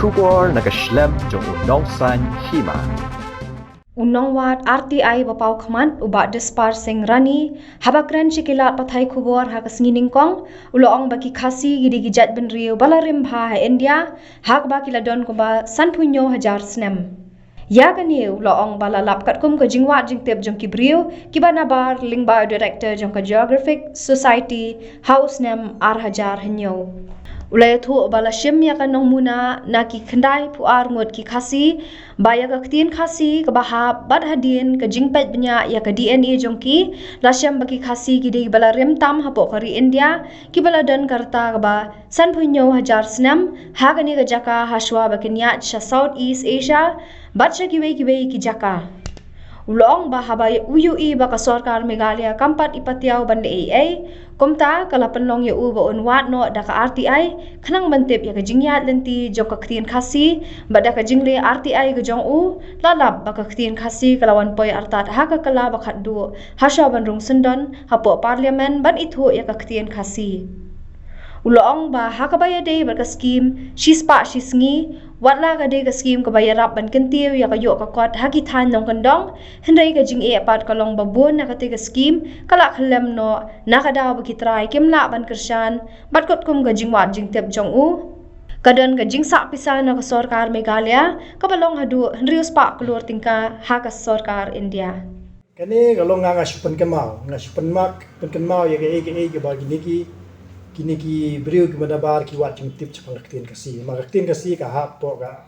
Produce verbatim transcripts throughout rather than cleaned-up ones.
Khubor na ka shlem jong u Nongsaiñ Hima. U nongwad R T I ba paw khmat u Bah Dispar Singh Rani, haba kren sha ki lad pathai khubor ha ka sngi nyngkong, u la ong ba ki Khasi ki dei ki jaitbynriew ba la rim bha ha India, ha kaba ki la don kumba sanphew hynñiew hajar snem. Ïa kane u la ong ba la lap katkum ka jingwad jingtip jong ki briew kiba nabar lyngba u director jong ka Geographic Society ha u snem ar hajar hynñiew. U la ïathuh ba la shim ïa ka nongmuna na ki khyndaiphew ar ngut ki Khasi, ba ïa ka ktien Khasi kaba hap bad hadien ka jingpeit bniah ïa ka D N A jong ki, la shem ba ki Khasi ki dei ba la rim tam hapoh ka ri India, kiba la don ka rta kaba sanphew hynñiew hajar snem ha kane ka jaka, hashwa ba kin ïaid sha South East Asia bad sha kiwei kiwei ki jaka. U la ong ba haba u ïohi ba ka sorkar Meghalaya kam pat i patiaw ban leh ei ei, kumta ka la pynlong ïa u ba un wad noh da ka R T I, khnang ban tip ïa ka jingïaid lynti jong ka ktien Khasi, bad da ka jingleh R T I ka jong u, la lap ba ka ktien Khasi ka la wan poi artat ha ka kylla ba khatduh, hashwa ban rung syndon hapoh Parliament ban ithuh ïa ka ktien Khasi. U la ong ba ha kaba ïadei bad ka skim shispah shisngi, watla ka dei ka skim kaba ïarap ban kyntiew ïa ka ïoh ka kot ha ki thaiñ nongkyndong, hynrei ka jingeh pat ka long ba bun na katei ka skim ka la khyllem noh, na ka daw ba ki trai kim lah ban kyrshan bad katkum ka jingwad jingtip jong u, ka don ka jingsah pisa na ka sorkar Meghalaya kaba long haduh hynriew spah klur tyngka ha ka sorkar India. Kane ka long nga, nga shu pynkynmaw, nga shu pynmak, pynkynmaw ïa kaei kaei kaba kine ki, kine ki briew kiba nabar ki wad jingtip shaphang ka ktien Khasi. Ma ka ktien Khasi ka hap hapoh ka,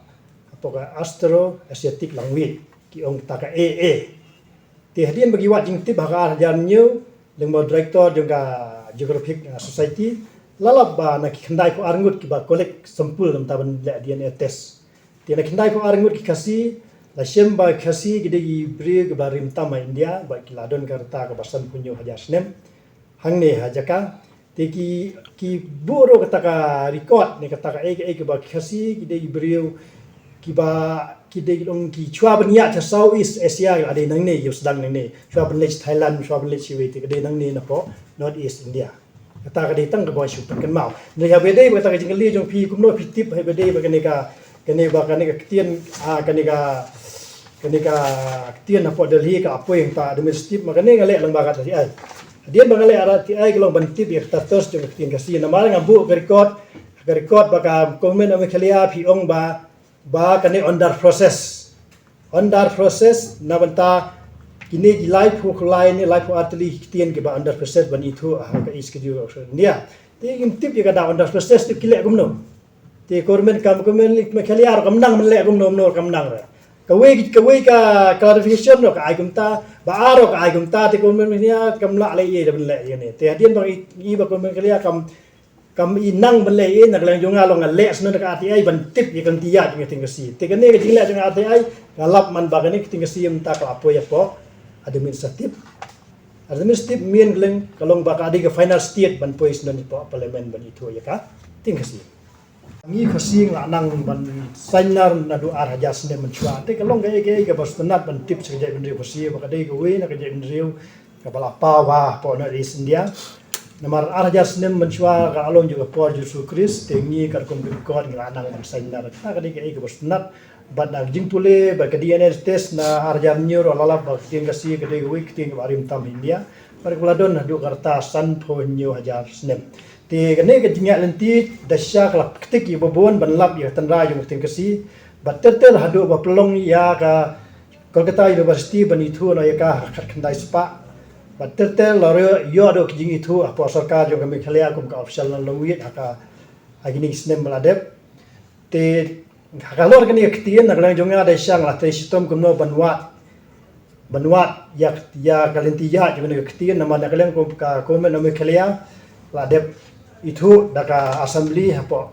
hapoh ka Austro-Asiatic language, ki ong kata ka A A. Te hadien ba ki wad jingtip ha ka ar hajar hynñiew, lyngba u director jong ka Geographic, uh, Society, la lap ba na ki khyndaiphew ar ngut kiba collect sample namar ban leh D N A test. Te na ki khyndaiphew ar ngut ki Khasi, la shem ba Khasi ki dei ki briew kiba rim tam ha India, ba ki la don ka rta kaba sanphew hynñiew hajar snem hangne ha jaka. Te ki, ki buh ruh kata ka record ne kata ka ei ka ei kaba ki Khasi ki dei ki briew kiba, ki dei ki long ki shuwa ban ïaid sha South East Asia ki la dei nangne, ïa u sdang nangne, shuwa ban leit Thailand, shuwa ban leit shiwei, te ka dei nangne napoh North East India. Kata ka dei tang kaba shu pynkynmaw. Hynrei haba ïadei bad kata ka jingkylli jong phi, kumno phi tip haba ïadei bad kane ka, kane ba kane ka ktien, ah, kane ka, kane ka ktien hapoh Delhi ka appoint ta administrative, ma kane nga leh lyngba ka R T I. Hadien ba nga leh R T I ka long ban tip ïa ka status jong ka ktien Khasi. Namar nga buh ka record, ka record ba ka Government of Meghalaya phi ong ba, ba kane under process. Under process na bynta kine ki laiphew lai ne laiphew ar tylli ki ktien kiba under process ban ithuh ha ka e-schedule of India. Te ngim tip ïa ka da under process te ki leh kumno. Te government kam, government Meghalaya ruh kam nang ban leh kumno kumno kam nang ruh. Kawei, kawei ka clarification ruh ka ai kumta, ba ar ruh ka ai kumta, te government Meghalaya kam lah leh ïa ban leh ïa ne. Te hadien ba i, i ba government Meghalaya kam kam i nang ban leh ei ei, na ka liang jong nga long nga leh sngewbha ka R T I ban tip ïa ka lynti ïaid jong ka ktien Khasi. Te kane ka jingleh jong ka R T I ka lap man ba kane ka ktien Khasi mynta ka la poi hapoh administrative. Administrative mien ka long, ka long ba ka dei ka final stage ban poi sngewbha hapoh Parliament ban ithuh ïa ka ktien Khasi. Ngi Khasi nga la nang ban sainar naduh ar hajar snem mynshuwa. Te ka long kaei kaei kaba sngewtynnat ban tip sha ka jaitbynriew Khasi ba ka dei kawei na ka jaitbynriew kaba la paw bha hapoh North East India. Namar ar hajar snem mynshuwa ka la long jong ka por Jisu Khrist, te ngi katkum ki record ngi la nang ban sainar. Kata ka dei kaei kaba sngewtynnat. Bad na ka jingpule bad ka D N A test na ar hajar hynñiew ruh la lap ba ka ktien Khasi ka dei kawei ka ktien kaba rim tam ha India. Bad ka la don haduh ka rta sanphew hynñiew hajar snem. Te kane ka jingïaid lynti da shisha ka la ktik ïa ba bun ban lap ïa ka tynrai jong ka ktien Khasi. Bad ter ter haduh ba pynlong ïa ka Kolkata University ban ithuh noh ïa ka ha ka khatkhyndai spah. Bad ter ter la ïoh, ïoh ruh ka jingithuh hapoh sorkar jong ka Meghalaya kum ka official language ha ka, ha kine ki snem ba la dep. Te ha ka lor kane ka ktien, na ka liang jong nga da shisha nga la trei shitom kumno ban wad, ban wad ïa, ïa ka lynti ïaid jong kane ka ktien, namar na ka liang kum ka Government of Meghalaya la dep ithuh da ka Assembly hapoh,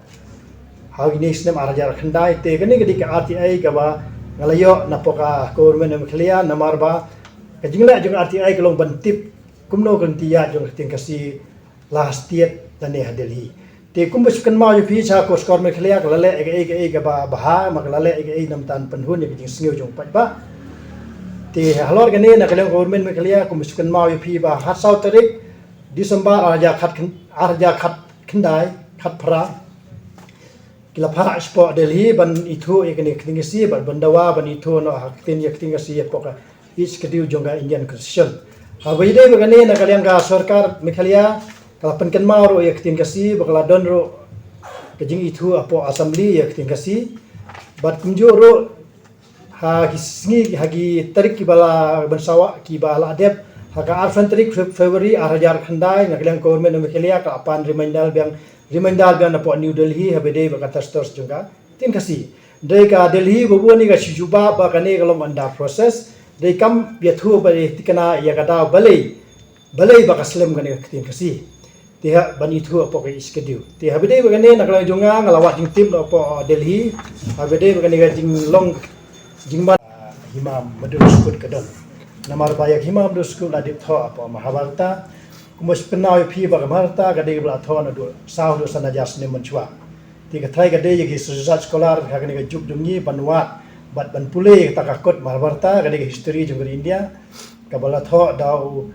ha kine ki snem ar hajar khyndai. Te kane ka dei ka R T I kaba nga la ïoh napoh ka Government of Meghalaya, namar ba ka jingleh jong ka R T I ka long ban tip kumno ka lynti ïaid jong ka ktien Khasi la ha state lane ha Delhi. Te kumba shu kynmaw ïa phi, sha ka Sorkar Meghalaya ka la leh ïa kaei kaei kaba bha, ma ka la leh ïa kaei namar ban pynhun ïa ka jingsngew jong u paidbah. Te halor kane na ka liang Government Meghalaya kumba shu kynmaw ïa phi ba ha saw tarik December ar hajar khat khyn-, ar hajar khat khyndai, khatphra. ki la phah shapoh Delhi ban ithuh ïa kane ka ktien Khasi bad ban dawa ban ithuh noh ha ka ktien, ïa ka ktien Khasi hapoh ka Eighth Schedule jong ka Indian Constitution. Haba ïadei bad kane, na ka liang ka sorkar Meghalaya ka la pynkynmaw ruh ïa ka ktien Khasi bad ka la don ruh ka jingithuh hapoh Assembly ïa ka ktien Khasi. Bad kumjuh ruh ha ki sngi, ha ki tarik kiba la ban sawa kiba la dep, ha ka arphew tarik Feb-, February arhajar khyndai, na ka liang ka Government of Meghalaya ka la pan reminder biang, reminder biang napoh New Delhi haba ïadei bad ka status jong ka ktien Khasi. Dei ka Delhi ba bun hi ka shu jubab ba kane ka long under process. Dei kam ïathuh ba dei thikna ïa ka daw balei, balei ba ka slem kane ka ktien Khasi. Te ha ban ithuh hapoh ka Eighth Schedule. Te haba ïadei bad kane, na ka liang jong nga, nga la wad jingtip napoh Delhi. Haba ïadei bad kane ka jinglong jingman, ah, Hima Madur Sukut ka don. Namar ba ïa ka Hima Madur Sukut la dep thoh hapoh Mahabharata. Kumba shu pynpaw ïa phi ba ka Mahabharata ka dei kaba la thoh naduh saw haduh san hajar snem mynshuwa. Te ka trai ka dei ïa ki research scholar ha kane ka juk jong ngi ban wad bad ban pule ïa kata ka kot Mahabharata, ka dei ka history jong ka India, kaba la thoh da u,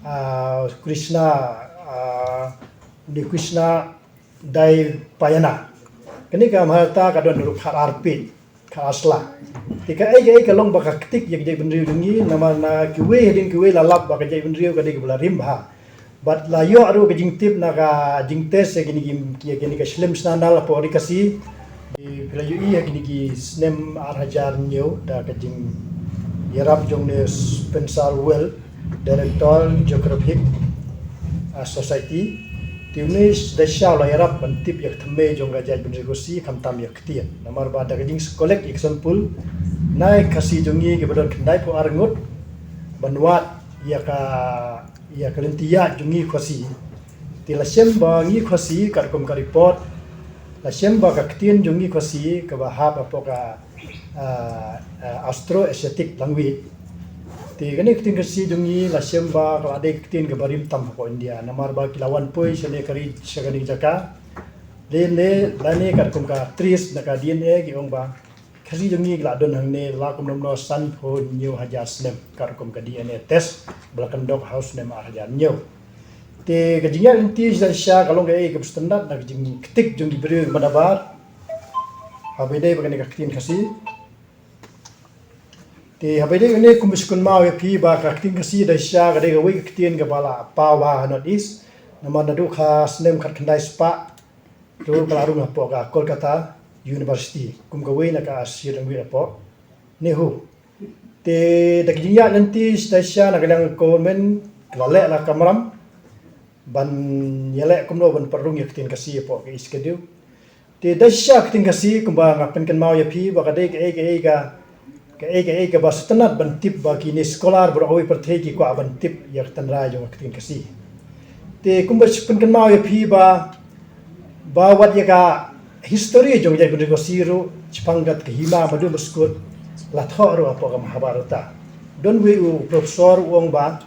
ah, Krishna, ah, u Krishna Dvaipayana. Kane ka Mahabharata ka don ruh khatar peit, khatar sla. Te kaei kaei ka long ba ka ktik ïa ka jaitbynriew jong ngi, namar na kiwei hadien kiwei la lap ba ka jaitbynriew ka dei kaba la rim bha. Bad la ïoh ruh ka jingtip na ka jingtest ïa kine ki, ïa kine ka shlem sna nal hapoh Ri Khasi. Phi la ïohi ha kine ki snem arhajar hynñiew da ka jingïarap jong une Spencer Weil, Director Geographic, ah, Society. Te une da shisha u la ïarap ban tip ïa ka thymmei jong ka jaitbynriew Khasi, khamtam ïa ka ktien. Namar ba da ka jing collect ïa ka sample na ki Khasi jong ngi kiba don khyndaiphew ar ngut ban wad ïa ka, ïa ka lynti ïaid jong ngi Khasi. Te la shem ba ngi Khasi katkum ka report, la shem ba ka ktien jong ngi Khasi kaba hap hapoh ka, ah, ah, Austro-Asiatic language. Te kane ka ktien Khasi jong ngi la shem ba ka la dei ka ktien kaba rim tam hapoh India. Namar ba ki la wan poi shane ka ri, sha kane ka jaka. Lane, lane katkum ka trace na ka D N A ki ong ba Khasi jong ngi ki la don hangne la kumno kumno sanphew hynñiew hajar snem, katkum ka D N A test ba la kyndok ha u snem arhajar hynñiew. Te ka jingïaid lynti shisha ka long kaei kaba standard na ka jingktik jong ki briew kiba nabar. Haba ïadei bad kane ka ktien Khasi. Te haba ïadei bad kane, kumba shu kynmaw ïa phi ba ka ktien Khasi da shisha ka dei kawei ka ktien kaba la paw bha ha North East. Namar naduh ka snem khatkhyndai spah ruh ka la rung hapoh ka Kolkata University kum kawei na ka associate language hapoh NEHU. Te da ka jingïaid lynti da shisha na ka liang ka government ka la leh la ka kamram ban ïaleh kumno ban pynrung ïa ka ktien Khasi hapoh ka Eighth Schedule. Te da shisha ka ktien Khasi kumba nga pynkynmaw ïa phi ba ka dei kaei kaei ka, kaei kaei kaba sngewtynnat ban tip ba kine scholar baroh kawei pyrthei ki kwah ban tip ïa ka tynrai jong ka ktien Khasi. Te kumba pynkynmaw ïa phi ba, ba wat ïa ka history jong ka jaitbynriew Khasi ruh shaphang kat ka Hima Madur Sukut la thoh ruh hapoh ka Mahabharata. Don wei u professor u ong ba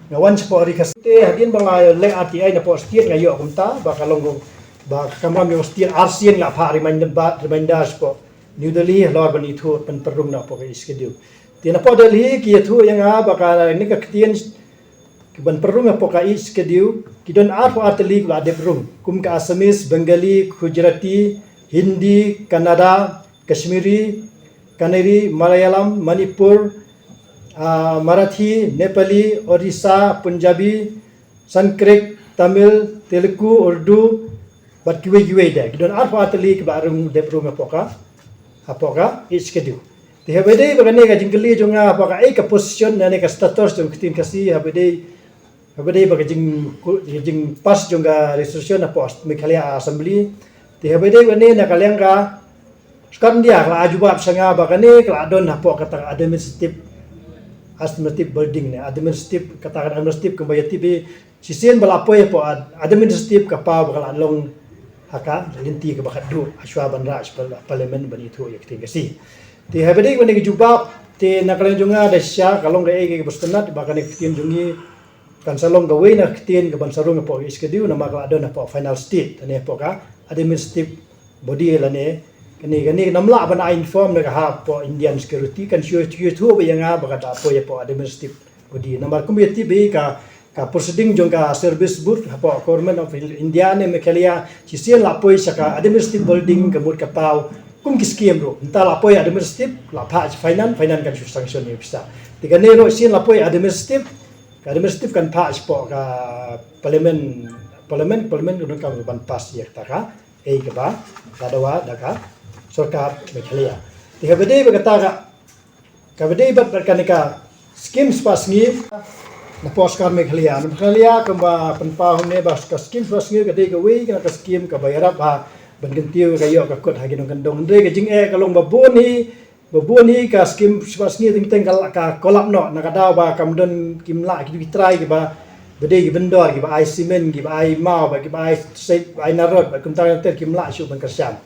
nga wan shapoh Ri Khasi. Te hadien ba nga leh R T I napoh state nga ïoh kumta ba ka long ba ka kamram jong state arsien la phah reminder, ba reminder shapoh New Delhi halor ban ithuh ban pynrung napoh ka Eighth Schedule. Te napoh Delhi ki ïathuh ïa nga ba kane ka ktien ki ban pynrung hapoh ka Eighth Schedule ki don arphew ar tylli kiba la dep rung kum ka Assamese, Bengali, Gujarati, Hindi, Kannada, Kashmiri, Kanuri, Malayalam, Manipur, ah, Marathi, Nepali, Odisha, Punjabi, Sanskrit, Tamil, Telugu, Urdu, bad kiwei kiwei de. Ki don arphew ar tylli kiba rung, dep rung hapoh ka, hapoh ka Eighth Schedule. Te haba ïadei bad kane ka jingkylli jong nga hapoh kaei ka position lane ka status jong ka ktien Khasi haba ïadei, haba ïadei bad ka jing, ka jingpass jong ka resolution hapoh Meghalaya Assembly. Te haba ïadei bad kane na ka liang ka sorkar India ka la ai jubab sha nga ba kane ka la don hapoh kata ka administrative, administrative building ne, administrative, kata ka administrative kumba ïatip hi, shisien ba la poi hapoh ad-, administrative ka paw ba ka la long ha ka lynti kaba khatduh, ha shuwa ban rah sha par-, parliament ban ithuh ïa ka ktien Khasi. Te haba ïadei bad kane ka jubab, te na ka liang jong nga da shisha ka long kaei kaei kaba sngewtynnat ba kane ka ktien jong ngi kan sa long kawei na ka ktien kaban sa rung hapoh ka Eighth Schedule namar ka la don hapoh final state, lane hapoh ka administrative body lane kane, kane kam lah ban ai inform na ka hapoh Indian security, kan shu, shu ïathuh beit ïa nga ba ka da poi hapoh administrative body. Namar kumba ïatip hi ka Ka proceeding jong ka service board hapoh Government of India ne Meghalaya, shisien la poi sha ka administrative building ka mut ka paw kum ki scheme ruh. Mynta la poi administrative, la phah sha finance, finance kan shu sanction ïa pisa. Te kane ruh shisien la poi administrative, ka administrative kan phah shapoh ka parliament, parliament, parliament ka donkam ban pass ïa kata ka, eh, kaba la dawa da ka sorkar Meghalaya. Te haba dei ba kata ka Kaba dei bad, bad kane ka skim spah sngi na poh sorkar Meghalaya. Na Meghalaya kumba pynpaw hangne ba ka skim spah sngi ka dei kawei na ka skim kaba ïarap ha ban kyntiew ka ïoh ka kut ha ki nongkyndong. Hynrei ka jingeh ka long ba bun hi, ba bun hi ka skim spah sngi teng teng ka, ka kolap noh na ka daw ba kam don, kim lah ki, ki trai kiba, ba dei ki vendor kiba ai simen, kiba ai maw, ba kiba ai sep, ai narod, ba kumta ter kim lah shuh ban kyrshan.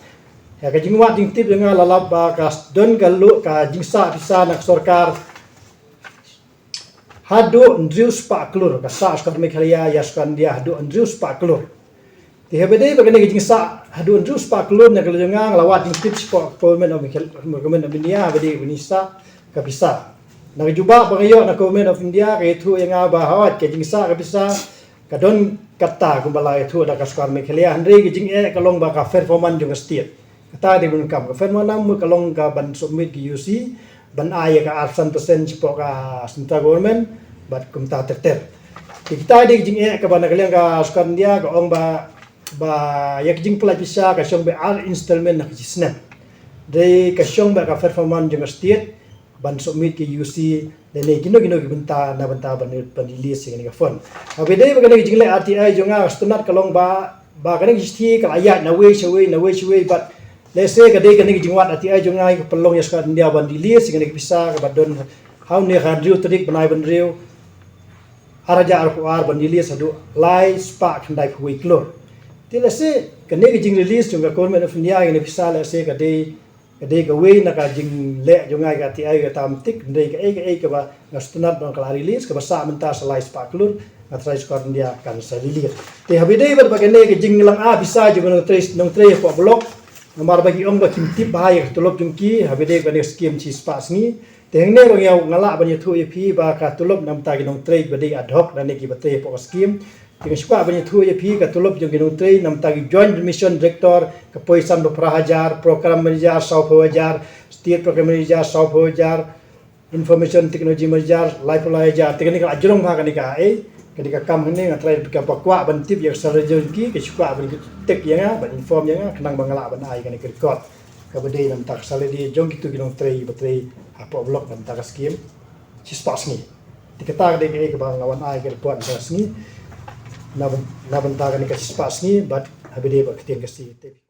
Ïa ka jingwad jingtip jong nga la lap ba ka don ka luh ka jingsah pisa na ka sorkar haduh hynriew spah klur, ka sah sorkar Meghalaya ïa sorkar India haduh hynriew spah klur. Te haba dei ba kane ka jingsah haduh hynriew spah klur na ka liang jong nga, nga la wad jingtip shapoh Government of Meghalaya, Government of India, haba dei ba ngi sah ka pisa. Na ka jubab ba nga ïoh na Government of India ka ïathuh ïa nga ba hawat ka jingsah ka pisa ka don katta kumba la ïathuh da ka sorkar Meghalaya, hynrei ka jingeh ka long ba ka performance jong ka state. Kata dei ban kam ka performance, mut ka long ka ban submit ki U C ban ai ïa ka arphew san percent shapoh ka central government bad kumta ter ter. Te kita dei ka jingeh kaba na ka liang ka sorkar India ka ong ba, ba ïa ka jingpynlait pisa ka shong beit ar installment ha ka shi snem. Dei ka shong beit ka performance jong ka state ban submit ki U C lane kino kino ki bynta na bynta ban, ban release ïa kane ka fund. Haba dei ba kane ka jingleh R T I jong nga, ka sngewtynnat ka long ba, ba kane ka shithi ka la ïaid nawei shawei, nawei shawei, bad lehse ka dei kane ka jingwad R T I jong nga ka pynlong ïa sorkar India ban release ïa kane ka pisa kaba don ha une ka hynriew tarik bnai ba hynriew, ar hajar arphew ar, ban release haduh lai spah khyndai phew wei klur. Te lehse kane ka jingrelease jong ka Government of India ïa kane ka pisa lehse ka dei Ka dei kawei na ka jingleh jong nga ïa ka R T I ka tam tik, hynrei kaei kaei kaba nga sngewtynnat ba ka la release, kaba sah mynta sa lai spah klur, nga tharai sorkar India kan sa release. Te haba dei bad ba kane ka jinglang ah pisa jong ka nongtrei, nongtrei hapoh block, namar ba ki ong ba kim tip bha ïa ka tulop jong ki, haba dei ba kane ka skim shi spah sngi. Te hangne ruh nga lah ban ïathuh ïa phi ba ka tulop na bynta ki nongtrei ba dei ad hoc lane kiba trei hapoh ka skim. Te nga shu kwah ban ïathuh ïa phi ka tulop jong ki nongtrei na bynta ki Joint Mission Director ka poi sanphew phra hajar, Program Manager sawphew hajar, State Program Manager sawphew hajar, Information Technology Manager laiphew lai hajar. Te kane ka la jrong bha kane ka, eh, kane ka kam hangne, nga tharai kaba kwah ban tip ïa ka salary jong ki, ki shu kwah ban tik ïa nga, ban inform ïa nga, khnang ba nga lah ban ai kane ka record kaba dei na bynta ka salary jong kito ki nongtrei ba trei hapoh block na bynta ka skim shi spah sngi. Te kata ka dei kaei kaba nga wan ai ka report na bynta ka sngi, na byn-, na bynta kane ka shi spah sngi, bad haba dei bad ka ktien Khasi.